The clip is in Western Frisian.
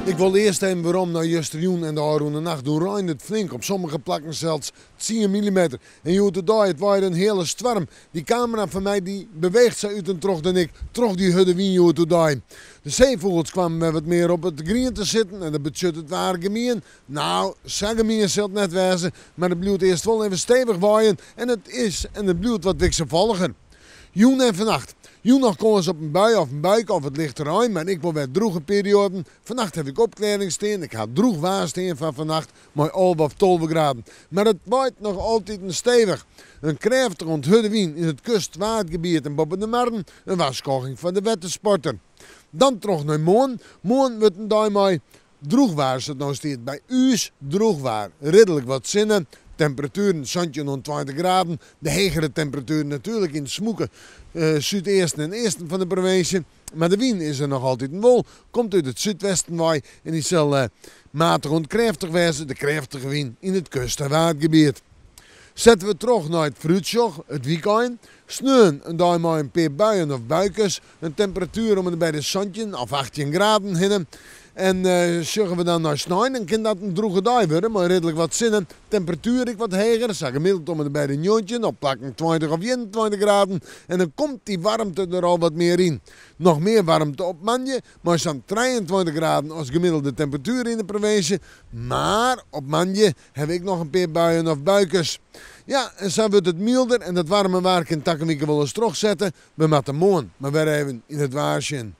Ik wol earst even werom nei justerjûn en de ôfrûne nacht. Doe reinde it flink, op sommige plakken sels 10 millimeter. En hjoed-de-dei, it waaide in heale stoarm. Dy kamera fan my dy beweecht sa út en troch dan ek troch dy hurde wyn hjoed-de-dei. De seefûgels kwamen wer wat mear op it grien te sitten en dat betsjut it waar gemien. Nou, sa gemien sil it net wêze, mar it bliuwt earst wol even stevich waaien en it is en it bliuwt wat wikselfalliger. Jûn en fannacht. Jûn noch kâns op in bui of in buike of wat lichte rein, mar ek wol wer drûge perioaden. Fannacht haw ik opklearrings stean. Ik ha drûch waar stean foar fannacht mei 11 of 12 graden. Mar it waait noch altiten stevich. In krêftige oant hurde wyn yn it kust-Waadgebiet en boppe de marren, in warskôging foar de wettersporter. Dan troch nei moarn. Moarn wurdt in dei mei drûch waar sa't no stiet by ús drûch waar. Ridlik wat sinne, temperatueren 17 oant 20 graden. De hegere temperatueren natuerlik yn it smûke súdeasten en easten fan de provinsje. Mar de wyn is der noch altiten wol, komt út it súdwesten wei en dy sil matich oant krêftich wêze, de krêftige wyn yn it kust- en Waadgebiet. Sette we troch nei it foarútsjoch, it wykein. Sneon in dei mei in pear buien of buikes, in temperatuer om en by de 17 of 18 graden hinne. En sjogge we dan nei snein, dan kin dat in drûge dei wurde mei ridlik wat sinne. Temperatuer ek wat heger, sa gemiddeld om en by de 19, op plakken 20 of 21 graden. En dan komt dy waarmte der al wat mear yn. Noch mear waarmte op moandei, mei sa'n 23 graden as gemiddelde temperatuer yn de provinsje. Mar op moandei hawwe we ek noch in pear buien of buikes. Ja, en sa wurdt it mylder en dat waarme waar kin takom wike wolris trochsette. We moatte moarn mar wer even yn it waar sjen.